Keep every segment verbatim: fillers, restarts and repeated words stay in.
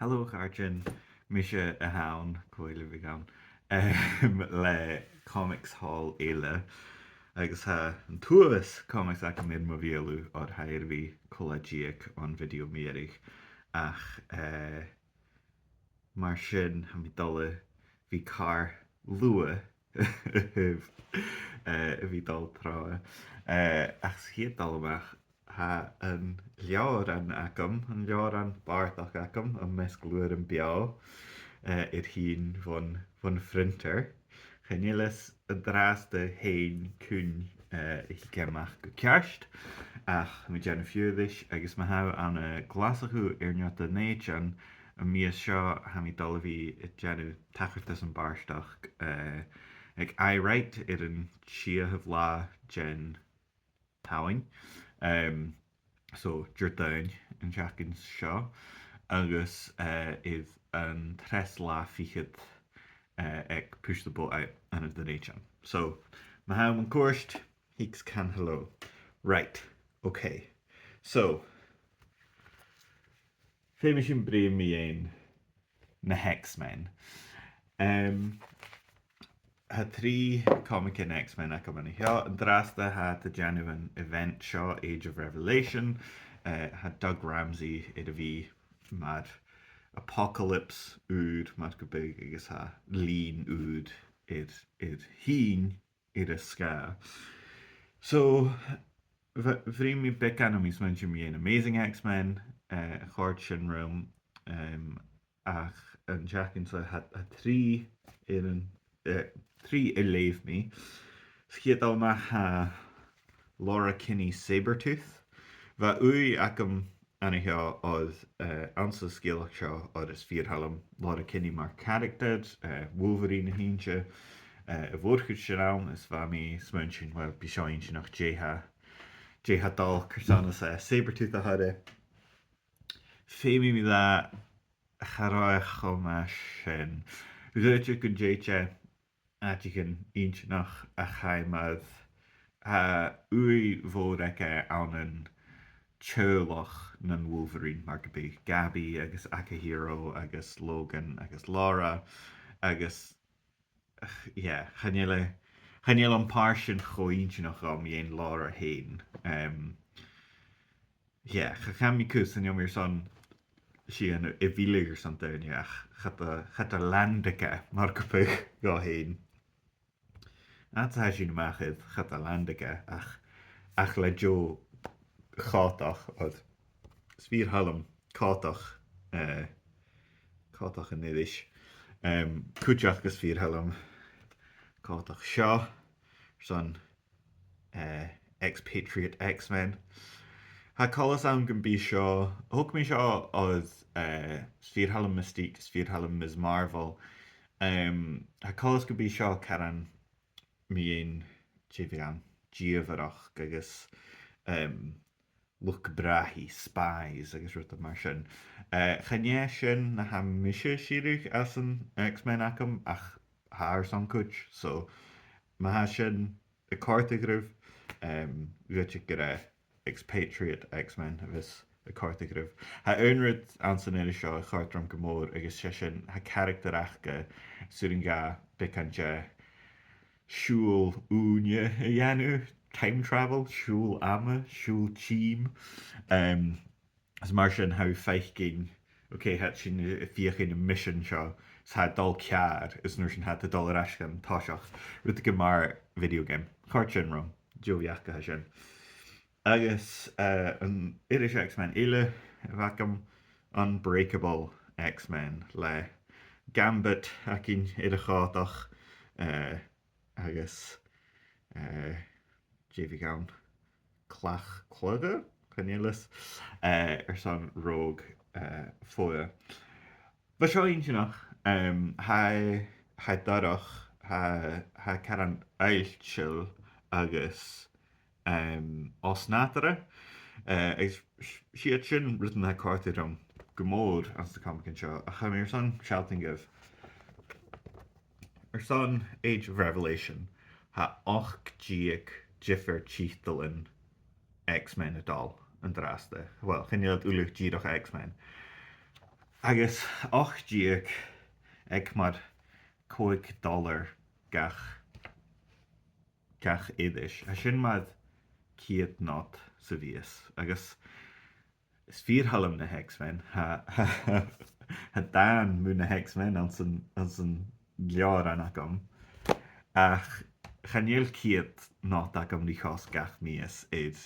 Hello, a chàirdean, mise a th' ann, cò eile a bhiodh ann, em, le Comics Haul eile, agus tha an t-uabhas comics agam air mo bheulaibh, oir tha e air a bhith còig-deug on video mu dheireadh, ach, eh, mar sin, tha mi dol a bhith car luath, eh, a bhith dol troimhe. Eh, ach sa chiad dol a-mach, tha an leabhar agam, an leabhar bàrdachd agam, Am Measg Luaidh Nam Beò, eh, air tighinn bhon, bhon phrinter. Chan eil fhios an-dràsta fhèin cuin, eh, a thig e a-mach gu ceart, ach tha mi a' dèanamh fiughair ris, agus ma tha thu ann an Glaschu air neo Dùn Èideann, am mìos seo, tha mi dol a bhith a' dèanamh tachartasan bàrdachd, eh, aig Aye Write air an t-siathamh latha den t-Samhain. Em, so, Diardaoin an t-seachdain seo, agus, eh, air an treas latha fichead, eh, aig Push the Boat Out ann an Dùn Èideann. So, ma tha thu mun cuairt, thig 's canaidh hello. Right, okay. So, feumaidh sinn bruidhinn mu dheidhinn na h-X-Men. Em, tha trì comicsean X-Men agam an seo. An-dràsta tha iad a' dèanamh an event seo, Age of Revelation. Eh, tha Doug Ramsey air a bhith mar Apocalypse ùr, mar gum biodh, agus tha linn ùr air, air tighinn air a sgàth. So, bh-, bhruidhinn mi beagan, tha mi a' smaointinn, mu dheidhinn Amazing X-Men, eh, chòrd sin rium, em, ach an t-seachdain sa, tha, tha trì air an, eh, trì a leugh mi. Sa chiad dol a-mach tha Laura Kinney Sabretooth. Bha ùidh agam an seo oir, eh, anns an sgeulachd seo, oir is fìor thoil leam Laura Kinney mar character, eh, Wolverine a th' innte, eh, a' mhòr-chuid den àm, is bha mi a' smaointinn, well, bidh seo inntinneach dè tha, dè tha dol, carson as e Sabretooth a th' air. Feumaidh mi ràdh, cha robh e cho math sin. Dh'fhaodte gun tèid e àiteigin inntinneach, ach tha e mar, tha ùidh mhòr aige ann an teaghlach nan Wolverine, mar gum biodh Gabby agus Akahiro agus Logan agus Laura agus, ach, yeah, chan eil e, chan eil am pàirt sin cho inntinneach dhomh mu dheidhinn Laura fhèin. Em, yeah, cha, chan eil mi cus an iomir son sin a mhilleadh airson daoine, ach cha do, cha do landaig e, mar gum biodh, dhomh fhèin. Ach tha sin a-mach air, cha do landaig e, ach, ach le deagh chòmhdach, oir is fìor thoil leam còmhdach, eh, còmhdach an iris. Em, cuideachd is fìor thoil leam còmhdach seo, son eh, Expatriate X-Men. Tha coltas ann gum bi seo, thog mi seo oir, eh, is fìor thoil leam Mystique, is fìor thoil leam Miz Marvel. Em, tha coltas gum bi seo caran mu dheidhinn, dè bhiodh ann, dìomhaireachd agus, em, luchd-bràthaidh, spies agus rudan mar sin. Eh, chan e sin na tha mise a' sireadh às an X-Men agam, ach tha e airson cuid, so ma tha sin a' còrdadh ribh, em, dh'fhaodte gur e Expatriate X-Men a bhios a' còrdadh ribh. Tha aon rud anns an iris seo a chòrd rium gu mòr, agus 's e sin, tha caractar aca, 's urrainn dha beagan de shiubhal ùine a dhèanamh, time travel, siubhal ama, siubhal tìm. Em, is mar sin tha thu a' faicinn, ok, tha sinn a' feuchainn am mission seo, 's tha e a' dol ceàrr, is an uair sin tha iad a' dol air ais dhan toiseach. Rudeigin mar video game. Chòrd sin rium, deagh bheachd a tha sin. Agus, eh, an iris X-Men eile a bh' agam, Unbreakable X-Men, le Gambit againn air a' chòmhdach, eh, agus, eh, dè bhiodh ann, clach clòimhe, chan eil fhios, eh, airson Rogue, eh, Foe. Bha seo inntinneach, em, tha e, tha e dorch, tha, tha e caran oillteil agus, em, osnadail. Eh, agus s-, 's iad sin rudan a tha a' còrdadh rium gu mòr anns na comicsean seo, ach tha mi airson sealltainn dhuibh. Airson Age of Revelation, tha ochd deug diofar tiotalan X-Men a' dol an-dràsta. Well, chan eil iad uile dìreach X-Men. Agus ochd deug aig mar còig dollar gach, gach aithris. Tha sin mar ceud not sa mhìos. Agus is fìor thoil leam na X-Men. Tha, tha, tha dàn mu na X-Men anns an, anns an leabhar agam. Ach chan eil ceud not agam ri chosg gach mìos air,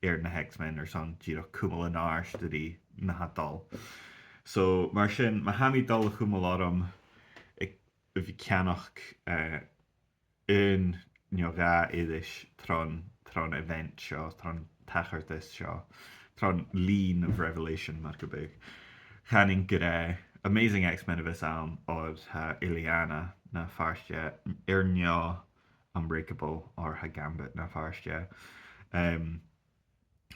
air na X-Men airson dìreach cumail an àirde ri na tha dol. So, mar sin, ma tha mi dol a chumail orm aig, a bhith a' ceannach, eh, aon no dhà aithris tron, tron event seo, tron tachartas seo, tron linn of revelation, mar gum biodh. Chanainn gur e Amazing X-Men a bhios ann, oir tha Illyana na phàirt dheth, air neo Unbreakable, oir tha Gambit na phàirt dheth. Um,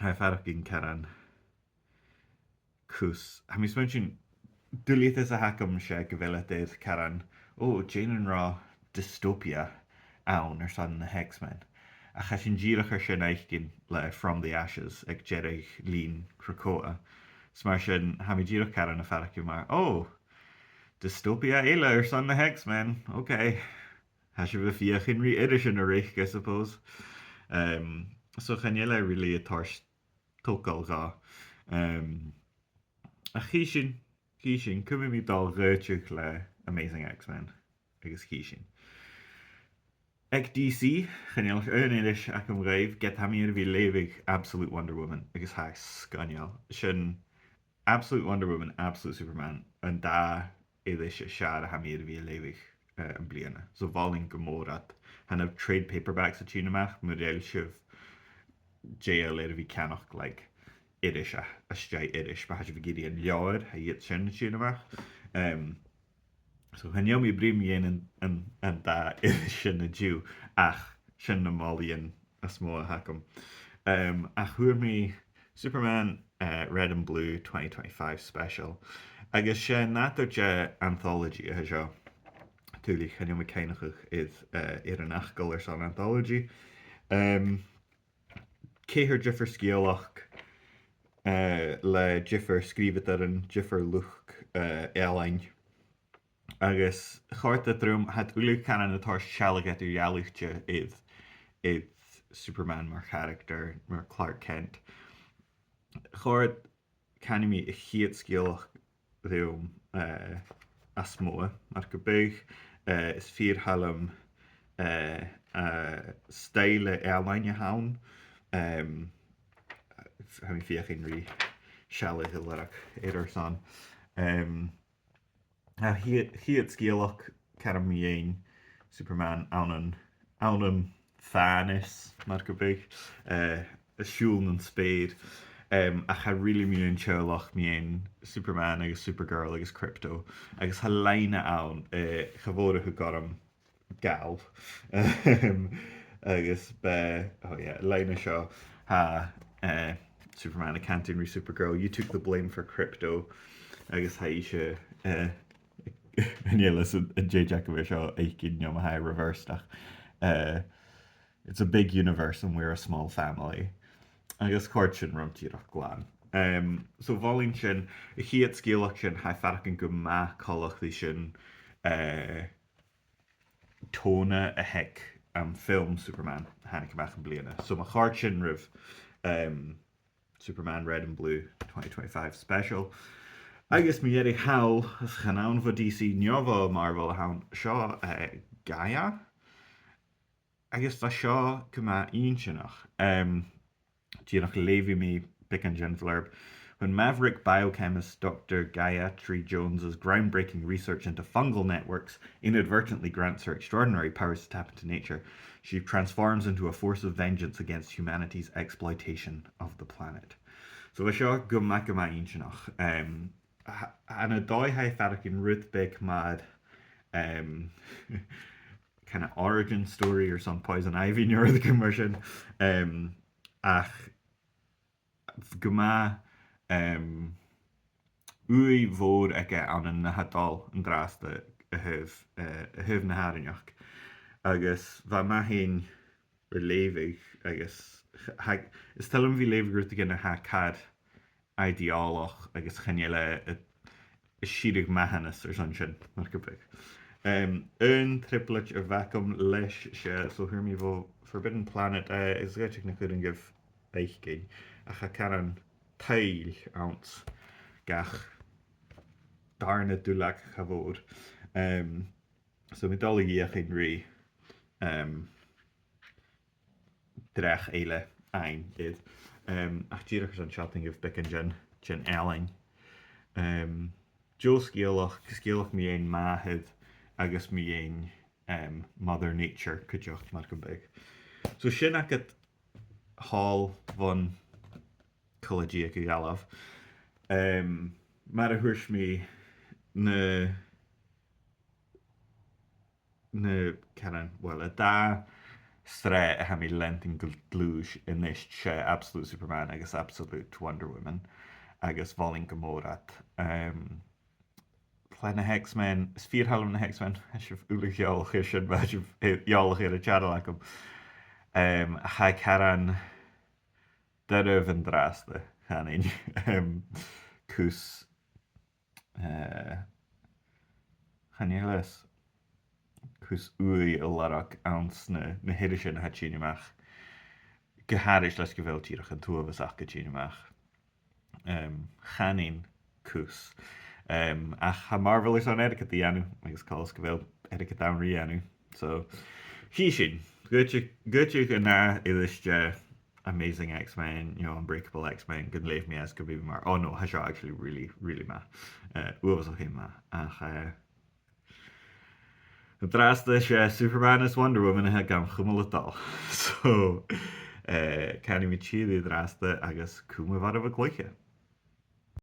tha e a' faireachdainn caran cus. Tha mi a' smaointinn, duilgheadas a th' agam, 's e gu bheil iad air caran, o, dèan an robh dystopia ann airson na X-Men. Ach tha sinn dìreach air sin fhaicinn le From the Ashes aig deireadh linn Krakoa. Is mar sin, tha mi dìreach caran a' faireachdainn mar, o, dystopia eile airson na X-Men, ok. Tha sibh a' feuchainn ri irisean a reic, I suppose. Um, so chan eil e really a' toirt togail dha. Um, ach chì sinn, chì sinn, cumaidh mi dol dh'fhaotainn le Amazing X-Men, agus chì sinn. Aig D C, chan eil ach aon iris agam dhaibh, ged tha mi air a bhith a' leughadh Absolute Wonder Woman, agus tha e sgoinneil. Sin Absolute Wonder Woman, Absolute Superman, an dà iris as fheàrr a tha mi air a bhith a' leughadh, eh, am-bliadhna. So mholainn gu mòr iad. Tha na trade paperbacks a' tighinn a-mach, mura h-eil sibh dèidheil air a bhith a' ceannach, like, iris a, às dèidh iris, ma tha sibh ag iarraidh an leabhar, tha iad sin a' tighinn a-mach. Um, so chan eil mi a' bruidhinn mu dheidhinn an, an, an dà iris sin an-diugh, ach sin na molaidhean as motha a th' agam. Um, ach fhuair mi Superman, eh, Red and Blue twenty twenty-five special. Agus 's e nàdar de anthology a tha seo. Tuilleadh, chan eil mi a' cuimhneachadh air, eh, air an fhacal airson anthology. Um, ceithir diofar sgeulachd, eh, le diofar sgrìobhadairean, diofar luchd, eh, ealain. Agus chòrd iad rium, tha iad uile caran a' toirt sealladh eadar-dhealaichte air, air Superman mar character, mar Clark Kent. Chòrd, canaidh mi, a' chiad sgeulachd rium, eh, as motha, mar gum biodh, eh, is fìor thoil leam, eh, eh, stoidhle ealain a th' ann. Em, tha mi a' feuchainn ri sealladh a lorg air ur son. Em, a' chiad, chiad sgeulachd, ceannaich mi fhèin Superman ann an, ann am fànas, mar gum biodh, eh, a' siubhal nan speur. Em, ach tha really mi an teaghlach mu dheidhinn Superman agus Supergirl agus Krypto, agus tha loidhne ann, eh, cha mhòr a thug orm gabhail. Em, agus b' e, oh yeah, loidhne seo, tha, eh, Superman a' cantainn ri Supergirl, "You took the blame for Krypto," agus tha ise, eh, chan eil fhios an, an tèid agaibh air seo fhaicinn no ma tha e reversed, ach, eh, "It's a big universe and we're a small family." Agus chòrd sin rium dìreach glan. Em, so mholainn sin, a' chiad sgeulachd sin, tha e a' faireachdainn gu math coltach ri sin, eh, tone a th' aig am film Superman a thàinig a-mach am-bliadhna. So ma chòrd sin ribh, em, Superman Red and Blue twenty twenty-five special. Agus mu dheireadh thall, is chan ann bho D C no bho Marvel a th' ann, seo, eh, Gaia. Agus bha seo gu math inntinneach. Em, dìreach leughaidh mi beagan den bhlurb. When maverick biochemist Doctor Gayatri Jones's groundbreaking research into fungal networks inadvertently grants her extraordinary powers to tap into nature, she transforms into a force of vengeance against humanity's exploitation of the planet. So bha seo gu math, gu math inntinneach. Em, tha, tha na dòigh, tha e a' faireachdainn rud beag mar, em, kind of origin story airson Poison Ivy no rudeigin mar sin. Em, ach gu math, em, ùidh mhòr aige ann an na tha dol an-dràsta a thaobh, eh, a thaobh na h-àrainneachd. Agus bha e math fhèin ri leughadh agus ch-, tha, is toil leam a bhith a' leughadh rudeigin a tha car ideòlach agus chan eil e, eh, sireadh mathanas airson sin, mar gum biodh. Um, aon trioblaid a bh' agam leis-se, so fhuair mi bho Forbidden Planet e, is dh'fhaodte nach urrainn dhuibh fhaicinn, ach tha caran tuill anns gach dàrna duilleag cha mhòr. Um, so mi dol a dh'fheuchainn ri, um, dreach eile fhaighinn air. Um, ach dìreach airson sealltainn dhuibh beagan den, den ealain. Um, deagh sgeulachd, sgeulachd mu dheidhinn màthair agus mu dheidhinn, um, Mother Nature cuideachd mar gum biodh. So sin agad thall bhon Cola-deug a dh'fhalbh. Um, mar a thuirt mi, na na caran, well, an dà shreath a tha mi a' leantainn gu dlùth a-nis, 's e Absolute Superman agus Absolute Wonder Woman, agus mholainn gu mòr iad. Um, le na X-Men, is fìor thoil leam na X-Men, tha sibh uile eòlach air sin, ma tha sibh eòlach air an t-seanail agam. Um, tha caran doirbh an-dràsta, chanainn. Um, cus eh, chan eil fhios, cus ùidh a lorg anns na, na h-irisean a tha a' tighinn a-mach, gu h-àraid leis gu bheil dìreach an t-uabhas aca a' tighinn a-mach. Um, chanainn cus. Um, ach tha Marvel airson airgead a dhèanamh, agus coltas gu bheil airgead ann ri dhèanamh. So, chì sinn. Dh'fhaodte, dh'fhaodte gun e, is e Amazing X-Men, you know, Unbreakable X-Men, gun leugh mi e 's gum bi mi mar, oh no, tha seo actually really, really math. Eh, uabhasach math. Ach, eh, an-dràsta 's e Superman is Wonder Woman a th' agam a chumail a' dol. So, eh, canaidh mi tìoraidh an-dràsta agus cumaibh oirbh a' cluiche.